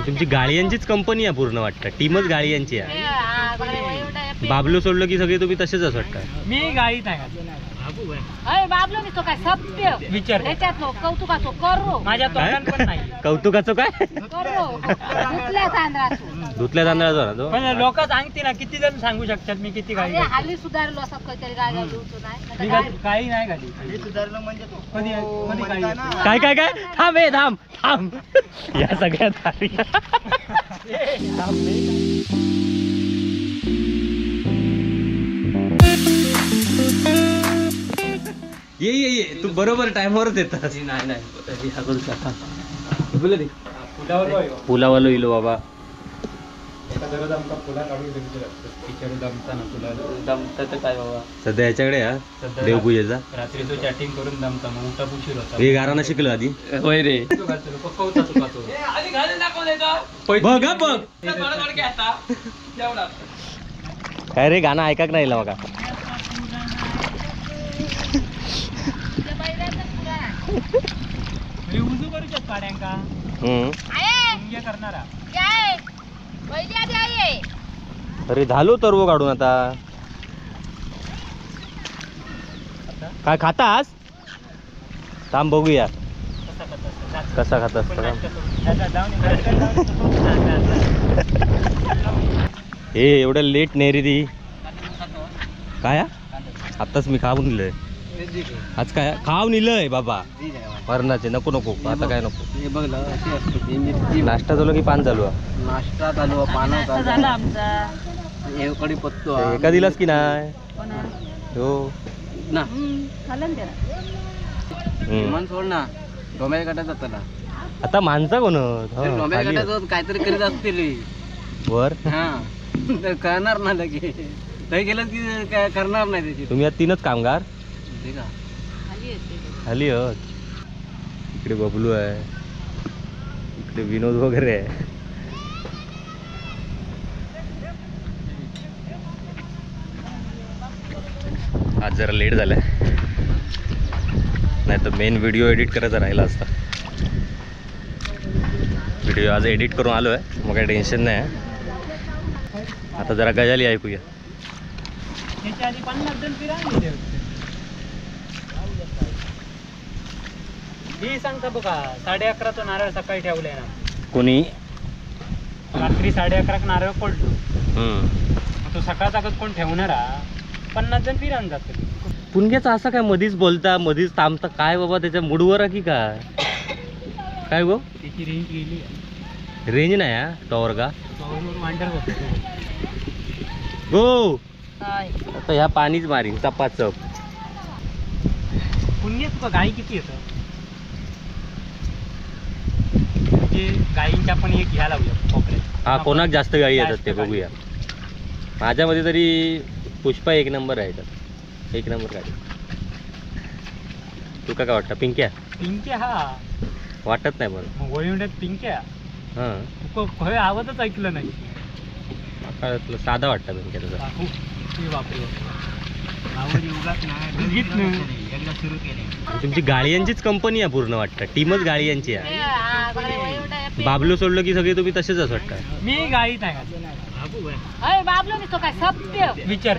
तुमची गाळयांचीच कंपनी आहे पूर्ण वाटतं, टीमच गाळयांची आहे. बाबलो सोडलं की सगळे तुम्ही तसेच असं वाटतं. मी गाळी नाही. बाबलो मी तो काय सभ्य विचार कौतुकाचो करो माझ्या तोंडात पण नाही. कौतुकाचो काय करो धुतल्या तांदळाचो, धुतल्या तांदळाचो ना तो. पण लोक सांगते ना किती जण सांगू शकतात मी किती गाळी. हल्ली सुधारलो असं काहीतरी गाय घालूचो नाही, काही नाही घाली. सुधारलो म्हणजे कधी कधी गाळी. काय काय काय थांब ए थांब थांब या सगळ्यात ये ये ये तू बरोबर टाइमवरच येतात. नाही नाही पुलावालो इलो बाबा. सध्या याच्याकडे हा देवपूजेचा रात्री तो चॅटिंग करून दमता, मग उठा उशीर होता. हे गारानं शिकलं आधी. होय रे बघ बघ काय रे गाणं ऐकाक नाही बघा. उजू करूच्यात पाड्यांका करणारा. अरे झालो तरवो काढून आता. काय खातास? थांब बघूया कसा खातास. हे एवढं लेट नाही रे ती. काय आत्ताच मी खाऊन दिलंय. आज काय खाऊन इलंय बाबा वरणाचे. नको नको आता काय नको. नाश्ता झालो की पान चालू? नाश्ता चालू, पान झाला आमचा. एका दिलास की नाही? हो ना सोड ना डोंब्या काटायचा जाताना. आता माणसा कोण डोंब्या काटायचं काहीतरी करीत असतील वर. हा करणार ना लगे, तरी गेलं की काय करणार नाही त्याची. तुम्ही आता तीनच कामगार खाली हो. इकडे बबलू आहे, इकडे विनोद वगैरे आहे. आज जरा लेट झालाय, नाही तर मेन व्हिडिओ एडिट करायचा राहिला असता. व्हिडिओ आज एडिट करून आलो आहे, मग काही टेन्शन नाही. आता जरा गजाली ऐकूया. ही सांगता बघा 11:30 नारळ सकाळी ठेवले ना कोणी. रात्री 11:30 नारळ पडलो. तो सकाळचा कोण ठेवणार? 50 जण फिरान जात. पुणग्याचा असं काय मधीच बोलता मधीच थांबता काय बाबा, त्याच्या मूडवर की काय काय गो? त्याची रेंज गेली. रेंज नाही हा टॉवर का वांडर होतो गो. आता ह्या पाणीच मारीन चपाचप. पुणग्या तुका गाई किती येतं? म्हणजे गाईंच्या पण एक घ्या लावूया कोपऱ्यात. हा कोणाक जास्त गाई येतात ते बघूया. माझ्यामध्ये तरी पुष्पा एक नंबर आहे त्यात, एक नंबर गाडी. तुका काय वाटतं पिंक्या? पिंक्या हा वाटत नाही बरं. वळिवड्यात पिंक्या. हां तुका खय आवाजच ऐकलं नाही. तुला साधा वाटतं पिंक्या तुझा? बापरे. तुमची गाळयांचीच कंपनी आहे पूर्ण वाटतं, टीमच गाळयांची आहे. बाबलो सोडलं की सगळे तुम्ही तसेच असं वाटतं. मी गाळी नाही. बाबलो मी तो काय सभ्य विचार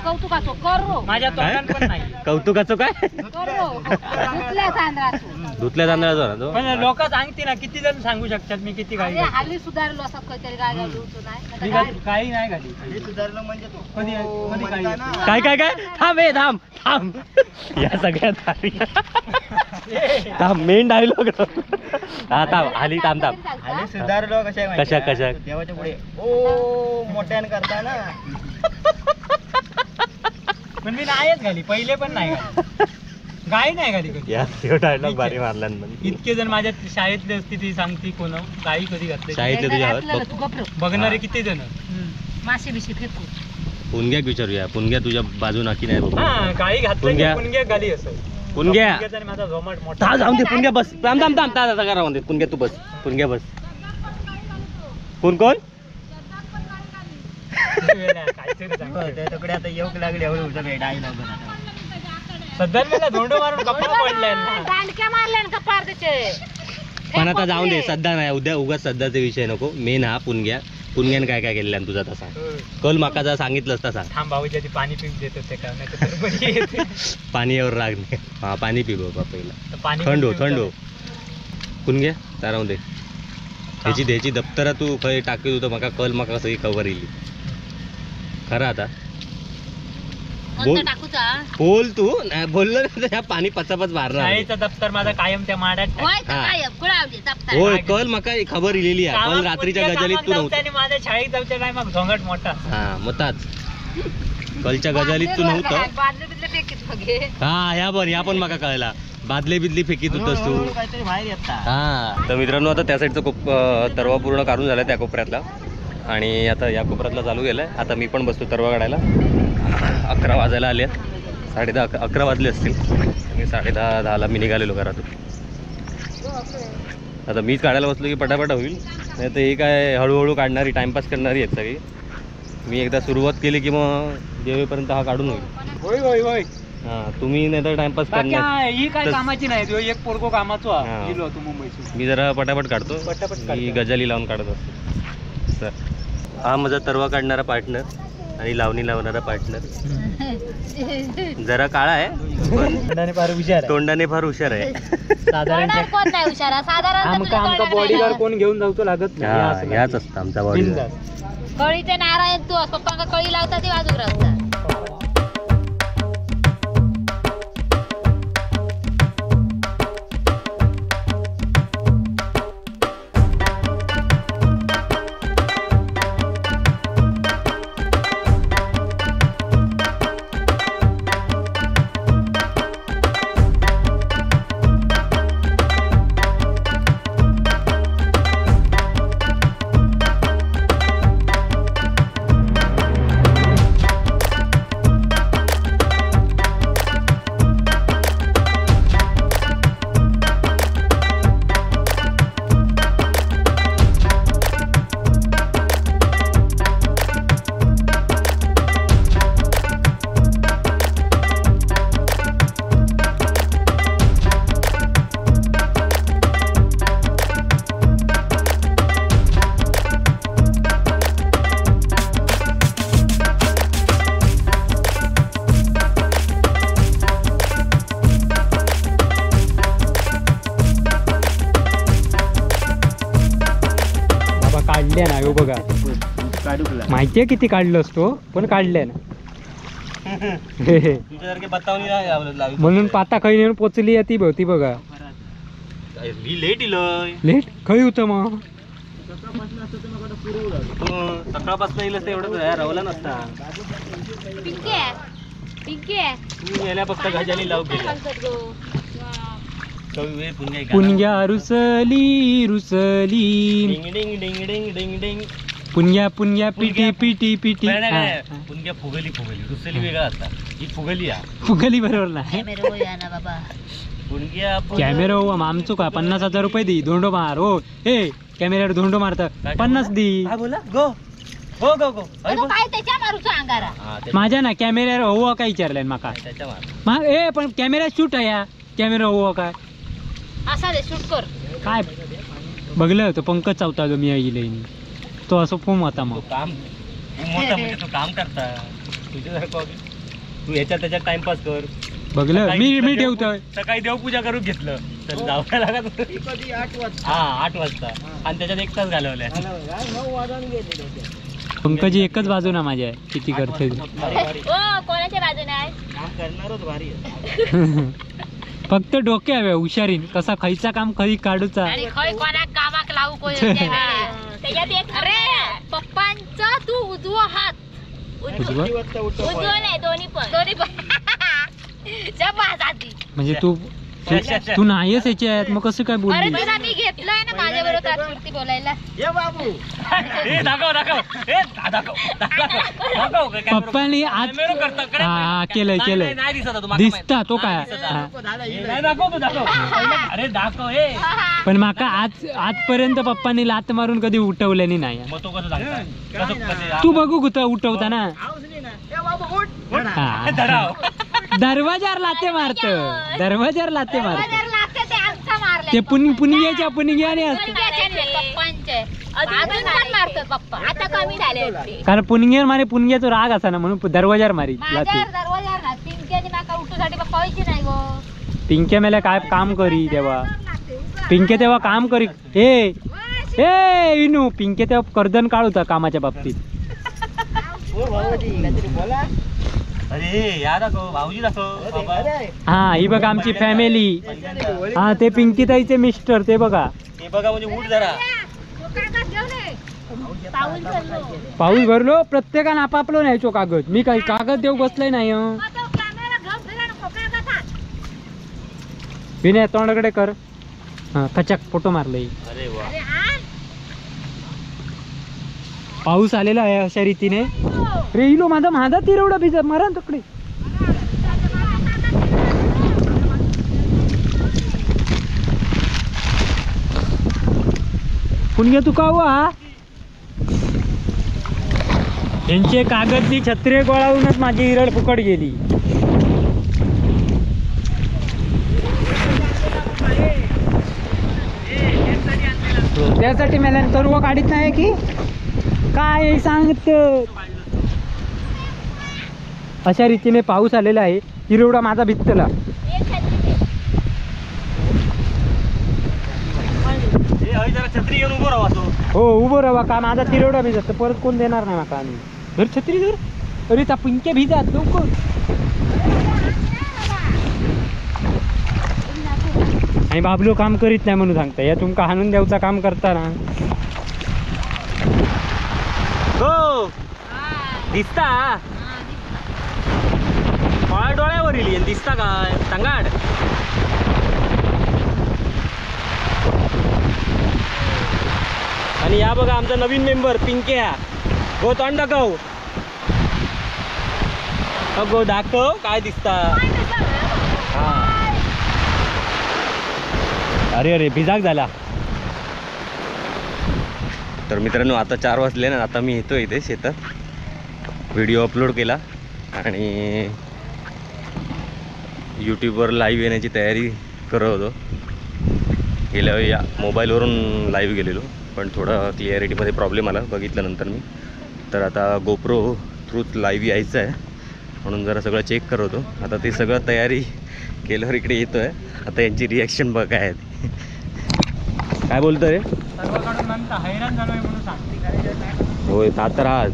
कौतुकाचो करो माझ्या तोंडात पण नाही. कौतुकाचो काय करो धुतल्या तांदळाचो, धुतल्या तांदळाचो ना तो. पण लोक सांगते ना किती जण सांगू शकतात मी किती गाळी. हल्ली सुधारलो असं काहीतरी गाय घालूचो नाही, काही नाही घाली. सुधारलो म्हणजे कधी कधी गाळी. काय काय काय थांब ए थांब थांब या सगळ्यात थांब मेन डायलॉग. हा थांब आली थांब थांब. सुधारलो कशा कशा कशा देवाच्या पुढे ओ मोठ्यान करता ना. पण मी नाहीच घाली, पहिले पण नाही गाय नाही घाली कधी. डायलॉग भारी मारला. इतके जण माझ्या शाळेतले असते ती सांगती कोण गाई कधी घातली. शाळेतले तुझ्या बघणारे किती जण मासे बिसे फेकू. पुणग्याक विचारूया, पुणग्या तुझ्या बाजू नाकी नाही बघू. गाई घातली पुणग्या गाली असं पुणग्या माझा झोमाट मोठा. जाऊन दे पुणग्या बस. थांब थांब थांब ताजा करा म्हणते पुणग्या तू बस. पुणग्या बस. कोण कोण तिकडे आता येऊक लागले सध्या मला धोंडो मारून कपाळ पडलाय. दांडक्या मारल्या कपाळ त्याचे. पण आता जाऊन दे, सध्या नाही, उद्या उगाच सध्याचा विषय नको. मेन हा पुणग्या, पुणग्यान काय काय केलेलं तुझा तसा कल माका जा सांगितलंस तसा. थांब भाऊजी आधी पाणी पिऊन देतो ते का, नाही पाणीवर राग नाही. हा पाणी पी बाबा पहिला, पाणी थंड हो, थंड हो. पुणग्या तारावून दे ह्याची द्यायची दप्तरा तू खंय टाकीत होतं माका कल, माका सगळी खबर येईल खरं. आता बोल बोल तू, नाही बोललं ना तर पाणी पचापच मारणार. शाळेचं दप्तर माझा कायम त्या माड्यात. होय कल माका खबर इलेली आहे, कल रात्रीच्या गजालीत तू नव्हतं. माझ्या शाळेत जाऊच्या नाही मग झोंगट मोठा. हा मताच कलच्या गजालीत तू नव्हतं. हा या पण, या पण माका कळला बादले बिदली फेकीत होतस तू. हा तर मित्रांनो आता त्या साईडचं कोप तरवा पूर्ण काढून झाला त्या कोपऱ्यातला, आणि आता या कोपऱ्यातला चालू गेलाय. आता मी पण बसतो तरवा काढायला. 11 वाजायला आले आहेत, 10:30 11 वाजले असतील. मी 10:30 10ला मी निघालेलो घरातून. आता मीच काढायला बसलो की पटापटा होईल, नाही तर हे काय हळूहळू काढणारी टाइमपास करणारी आहेत सगळी. मी एकदा सुरुवात केली की मग जेवेपर्यंत हा काढून होईल. होय होय होय. हां तुम्ही नाही तर टाइमपास करणार. ही काय कामाची नाही, एक पोरगो कामाचो गेलो तू मुंबईतून. मी जरा पटापट काढतो, मी गजाली लावून काढत असतो. सर हा माझा तरवा काढणारा पार्टनर आणि लावणी लावणारा पार्टनर. जरा काळा आहे पण तोंडाने फार हुशार आहे, तोंडाने फार हुशार आहे. साधारण कोण नाही हुशार, साधारण बॉडीगार्ड कोण घेऊन जाऊतो लागत नाही, ह्याच असतं आमचा बॉडीगार्ड. कळीचे नारायण तू पप्पांका कळी लावता ती बाजूक राहता. ना बघा माहितीये किती काढलं असतो, पण काढले ना म्हणून पाता खै नेऊन पोचली ती भोवती बघा. लेट लेट खै होतं मग सकाळपासून येईल एवढं रवला नसता. फक्त गजाली लावू पुणग्या रुसली रुसली डिंग डिंग डिंग डिंग डिंग पुणग्या पुणग्या पिटी पिटी पिटी. पुणग्या फुगली फुगली, रुसली वेगळा असता, ही फुगली हा फुगली बरोबर नाही. पुणग्या कॅमेरा हो आमचो का 50,000 रुपये दी धोंडो मार. हो ए कॅमेऱ्यावर धोंडो मारता 50 दी. बोला गो गो गो गो काय त्याच्या मारूचा अंगारा माझ्या ना कॅमेऱ्यावर हो काय विचारलंय माका. ए पण कॅमेरा शूट आहे या कॅमेरा हो काय असा रे शूट कर काय बघलं तो पंकज चावता जो मी आईले तो असं फोम होता. मग काम मोठा म्हणजे तू काम करता तुझ्यासारखं तू ह्याच्यात त्याच्यात टाइमपास कर. बघलं मी मी ठेवतोय. सकाळी देवपूजा करून घेतलं तर जावं लागत हा 8 वाजता आणि त्याच्यात 1 तास घालवलाय. पंकजी एकच बाजू ना माझ्या किती करते कोणाच्या बाजूने आहे काम करणारच भारी आहे. फक्त डोके हवे हुशारीन कसा खयचा काम खरी काढूचा आणि खय कोणाक कामाक लावू कोण. अरे पप्पांचा तू उजवा हात उजवा उजवा नाही दोन्ही पण दोन्ही पण म्हणजे तू तू नाहीच याच्यात मग कसं काय बोलली? अरे तुला मी घेतलंय ना माझ्या बरोबर तात्पुरती बोलायला. बाबू दाखव दाखव दाखव दाखव पप्पांनी आज केलंय केलंय दिसता तो काय दाखव दाखव अरे दाखव. पण माका आज आजपर्यंत पप्पांनी लात मारून कधी उठवल्यानी नाही. मग तो कसं सांगता? तू बघू कुठं उठवताना दरवाजावर लाते मारत, दरवाजावर लाते मारत. ते पुणग्याच्या पुणग्याने असते. पप्पांचे अजून पण मारतात पप्पा, आता कमी झाले. कारण पुणग्यावर मारे, पुणग्याचा राग असा ना म्हणून दरवाजावर मारी. दरवाजावर ना पिंक्याने माका उठूसाठी पप्पा व्हायची नाही गो. पिंक्या मेल्या काय काम करी तेव्हा, पिंक्या तेव्हा काम करी. ए ए विनू, पिंक्या तेव्हा कर्दन काळ होता कामाच्या बाबतीत. अरे या दाखव, भाऊजी दाखव. हा ही बघा आमची फॅमिली. हा ते पिंकी ताईचे मिस्टर, ते बघा. ते बघा म्हणजे उठ जरा. पाऊस भरलो प्रत्येकानं आपापलो न्यायचो कागद. मी काही कागद देऊ बसले नाही. विनय तोंडाकडे कर. हा कचक फोटो मारले. अरे वा, पाऊस आलेला आहे अशा रीतीने. रे इलो माझा माझा तिरवडा भिजा मारा तकडे. पुण्य तू का वा यांचे कागदली छत्रे गोळावूनच माझी इरड फुकट गेली. त्यासाठी मला तरव काढीत नाही की काय सांगत. अशा रीतीने पाऊस आलेला आहे. हिरवडा माझा भिजतला. हो उभं राहा का माझा तिरवडा भिजत परत कोण देणार नाही माका. आणि धर छत्री धर. अरे त्या पिंक्या भिजात लवकर. आणि बाबलो काम करीत नाही म्हणून सांगता या तुमका हाणून द्यायचा काम करताना. हो दिसता फळ डोळ्यावर येईल दिसता काय सांगाड. आणि या बघा आमचा नवीन मेंबर पिंक्या. गो तोंड दाखव. अगो दाखव काय दिसता. हा अरे अरे भिजाक झाला. तर मित्रांनो आता 4 वाजले ना, आता मी येतो इथे शेतात. व्हिडिओ अपलोड केला आणि यूट्यूबवर लाईव्ह येण्याची तयारी करत होतो. गेल्या वेळी या मोबाईलवरून लाईव्ह गेलेलो पण थोडं क्लिअरिटीमध्ये प्रॉब्लेम आला बघितल्यानंतर मी. तर आता गोप्रो थ्रूच लाईव्ह यायचं आहे म्हणून जरा सगळं चेक करत होतो. आता ते सगळं तयारी केल्यावर इकडे येतो आहे. आता यांची रिॲक्शन बघ काय आहे. काय बोलतो रे? होय तर आज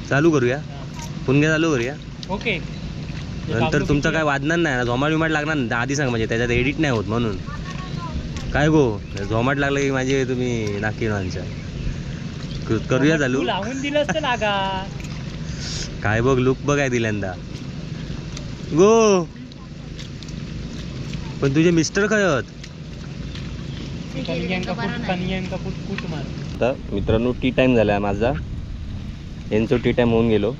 चालू करूया पुन्हा चालू करूया. ओके नंतर तुमचं काय वाजणार नाही ना, झोमाट बिमाट लागणार ना आधी सांग, म्हणजे त्याच्यात एडिट नाही होत म्हणून. काय गो झोमाट लागलं की माझे तुम्ही नाकी माणसं. करूया चालू. लावून दिलं असतं लागा. काय बघ लुक बघाय दिल्यांदा गो. पण तुझे मिस्टर काय होत? आता मित्रांनो टी टाइम झाला माझा. यांचं टी टाइम होऊन गेलो.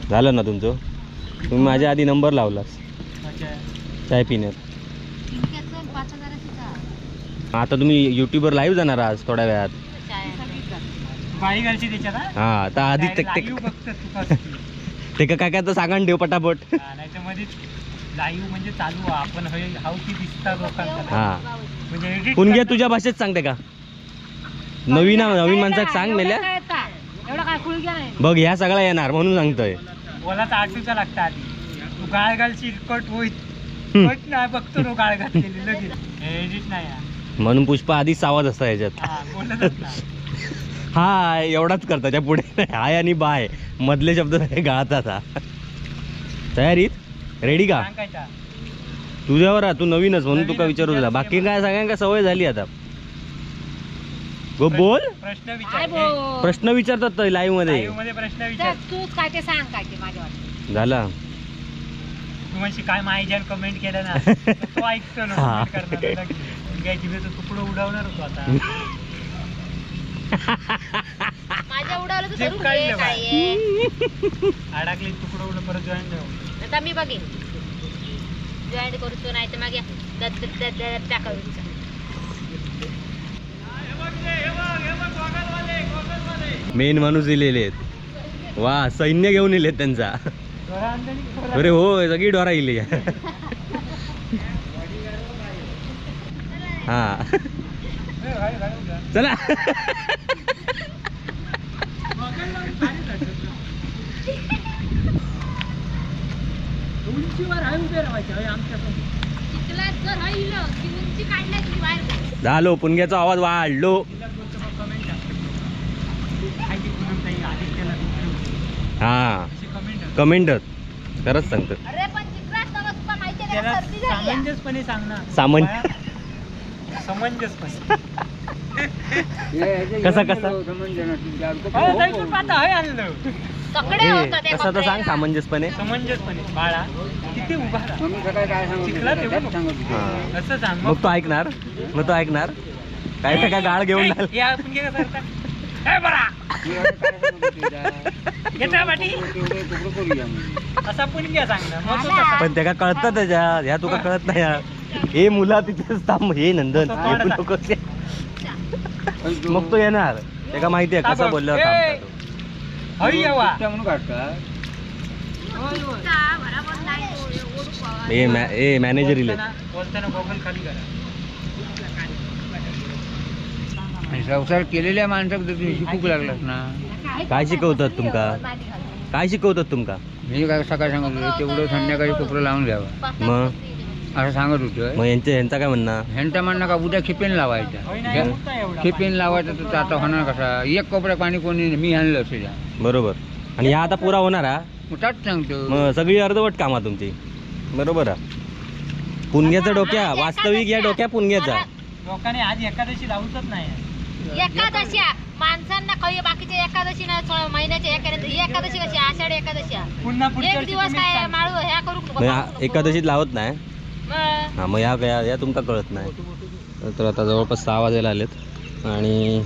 झालं ना तुमचं? तुम्ही माझ्या आधी नंबर लावलास चाय पिण्यात. आता तुम्ही यूट्यूबवर लाईव्ह जाणार आज थोड्या वेळात. हा आता आधी ते काय काय तर सांगा ठेव पटापट. लाईव्ह म्हणजे चालू आपण how की दिसता लोकांना. हा पुणग्या तुझ्या भाषेत सांगते का? नवीन नवीन माणसाक सांग मेल्या. बघ ह्या सगळा येणार म्हणून सांगतोय. मला तर आठवचा लागता आधी. तू गाळ घालशील कट होईल. कट नाही बघतो नो गाळ घातलेली लगेच एडिट नाही म्हणून पुष्पा आधीच सावध असता ह्याच्यात. हा एवढाच करता त्या पुढे हाय आणि बाय मधले शब्द गाळतात. तयारीत रेडी का? तुझ्यावर तू नवीनच म्हणून तुका विचारू तुला. बाकी काय सगळ्यांका सवय झाली आता. गो बोल. प्रश्न विचारतात लाईव्ह मध्ये. प्रश्न विचार तू काय ते सांग काय ते माझ्यावर झाला. तू म्हणशी काय माहिती कमेंट केलं ना तो ऐकतो ना करणार काय जिभेचं तुकडं उडवणार होतो आता. माझ्या उडवलं तर धरून घे काय आहे. अडकली तुकडं उडव परत जॉईन ठेव. आता मी बघेन जॉईन करूचो नाही तर मागे टाकावूचा. मेन माणूस दिलेले आहेत. वा, सैन्य घेऊन येले त्यांचा. अरे हो, सगळी डोरा इली. हा चला. झालो, पुणग्याचा आवाज वाढलो. हा कमेंट खरंच सांगतो. समंजसपणे सांग ना. समंजसपणे कसा कसा कसा तर सांग. सामंजस्यपणे समंजसपणे बाळा किती उभा असं सांग. मग तो ऐकणार, मग तो ऐकणार. काय तर काय गाळ घेऊन पण त्या कळतं त्याच्या ह्या तुका कळत नाही. हे मुला तिथेच थांब, हे नंदन नको. मग तो येणार, त्याला माहिती आहे कसं बोलल्यावर थांबतो. ए मॅनेजर इले. संसार केलेल्या माणसाक जर तुम्ही शिकूक लागलास ना. काय शिकवतात तुमका? काय शिकवतात तुमका? मी काय सकाळी सांगत होतो तेवढं संध्याकाळी कोपरं लावून घ्यावं मग असं सांगत होतो. मग यांचा काय म्हणणं? ह्यांचा म्हणणं का उद्या खिपेन लावायचा, खिपेन लावायचा तर आता होणार कसा? एक कोपऱ्या पाणी कोणी मी आणलं असेल बरोबर. आणि ह्या आता पुरा होणार हा, त्याच सांगतो. मग सगळी अर्धवट कामा तुमची बरोबर. पुणग्याचा डोक्या वास्तविक या डोक्या पुणग्याचा. लोकांनी आज एकादशी लावतच नाही. एकादशी माणसांना काही बाकीच्या एकादशी नाही, महिन्याच्या एकादशी कशी आषाढ एकादशी पुन्हा एक दिवस काय माळू ह्या करू एकादशीत लावत नाही. हा मग ह्या या तुमका कळत नाही. तर आता जवळपास 6 वाजायला आलेत आणि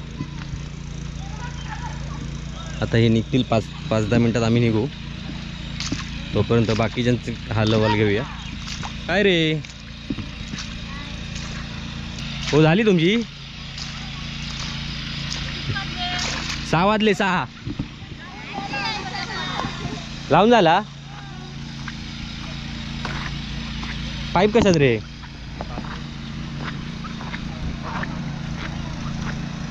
आता हे निघतील 5-10 मिनटात आम्ही निघू. तोपर्यंत बाकीच्यांचे हालहवाल घेऊया. काय रे हो झाली तुमची? 6 वाजले. 6 लावून झाला पाईप कशात रे?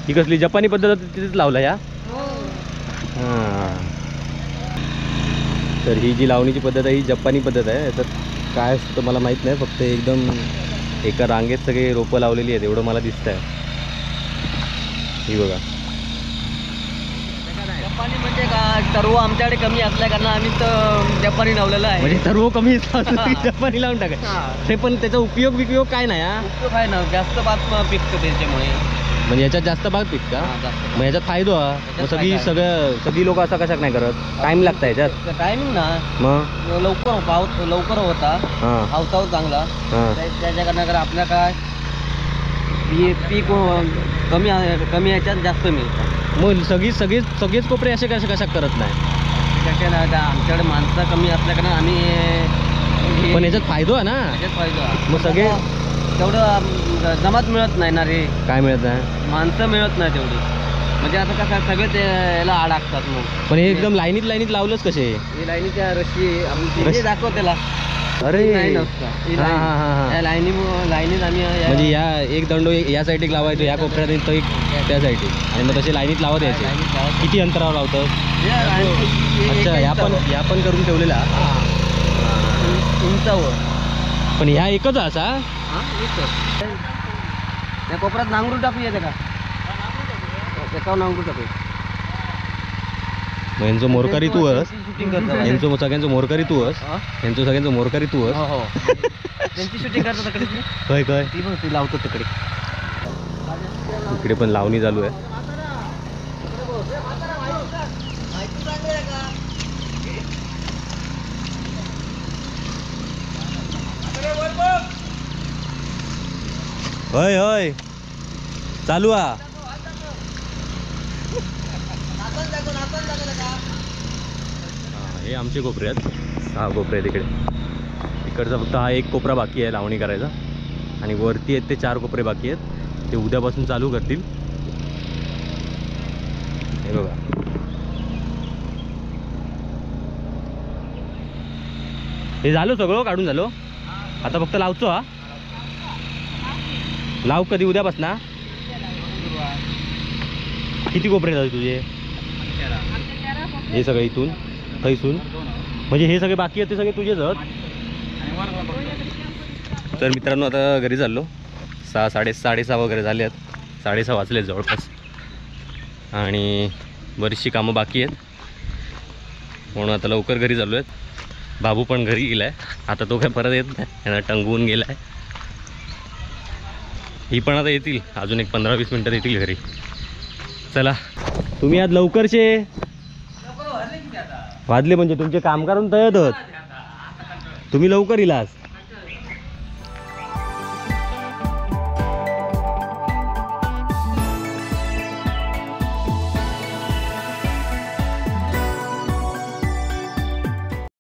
ही कसली जपानी पद्धत तिथेच लावला या. हां तर ही जी लावणीची पद्धत आहे ही जपानी पद्धत आहे. तर काय असतं मला माहीत नाही, फक्त एकदम एका रांगेत सगळे रोपं लावलेली आहेत एवढं मला दिसतं आहे. ही बघा जपानी म्हणजे का तरव आमच्याकडे कमी असल्या कारण आम्ही तर जपानी लावलेलं आहे. म्हणजे तरव कमी जपानी लावून टाका ते, पण त्याचा उपयोग विपयोग काय नाही. हा उपयोग आहे ना, जास्त भात पिकतो त्याच्यामुळे. म्हणजे याच्यात जास्त भात पिक का? मग याच्यात फायदो हा. मग सगळी सगळी लोक असा कशाक नाही करत? टाइम लागता याच्यात. टायमिंग ना मग लवकर पाऊस लवकर होता, पावसावर चांगला त्याच्या आपल्या काय पीक कमी कमी याच्यात जास्त मिळतं. मग सगळी सगळी सगळेच कोपरे असे कसे कशा करत नाही? आमच्याकडे माणसं कमी असल्या कारण आम्ही, पण याच्यात फायदो आहे ना. याच्यात फायदो आहे. मग सगळे तेवढं जमात मिळत नाही ना रे. काय मिळत नाही? माणसं मिळत नाही तेवढी. म्हणजे आता कसं सगळे ते याला अडकतात मग. पण हे एकदम लाईनीत लाईनीत लावलंच कसे? हे लाईनीच्या रशी दाखव त्याला. अरे लाईनीत आम्ही म्हणजे या एक दंडो या साईडला लावायचो, या कोपऱ्यात तो एक त्या साईडला, आणि मग तसे लाईनीत लावत यायचे. किती अंतरावर लावतं? अच्छा या पण करून ठेवलेला उंचावर. पण ह्या एकच असा त्या कोपऱ्यात नांगरून टाकूया का? त्याच्यावर नांगरून टाकूया. यांचं मोरकरी तू अस, यांचं सगळ्यांचं मोरकरी तू अस, यांचं सगळ्यांचं मोरकरी तू अस. त्यांची शूटिंग करतात तिकडे. काय काय ती बघ ती लावतो तिकडे. इकडे पण लावणी चालू आहे. होय होय चालू आ. हे आमचे कोपरे आहेत, 6 कोपरे आहेत इकडे. इकडचा फक्त हा एक कोपरा बाकी आहे लावणी करायचा, आणि वरती आहेत ते 4 कोपरे बाकी आहेत, ते उद्यापासून चालू करतील. हे बघा हे झालं सगळं काढून झालो, आता फक्त लावचो. हा लाव कधी? उद्यापासून ना? किती कोपरे झाले तुझे? हे सगळे इथून थैसून, म्हणजे हे सगळे बाकी आहेत ते सगळे तुझेच आहेत. तर मित्रांनो आता घरी चाललो. 6 साडेसहा वगैरे झाले आहेत, 6:30 वाजले जवळपास. आणि बरीचशी कामं बाकी आहेत म्हणून आता लवकर घरी चाललो आहेत. बाबू पण घरी गेला आहे, आता तो काय परत येत नाही, त्यांना टंगवून गेला आहे. ही पण आता येतील अजून एक 15-20 मिनटात येतील घरी. चला तुम्ही आज लवकरचे वाजले म्हणजे तुमचे काम करून तयार होत, तुम्ही लवकर इलास.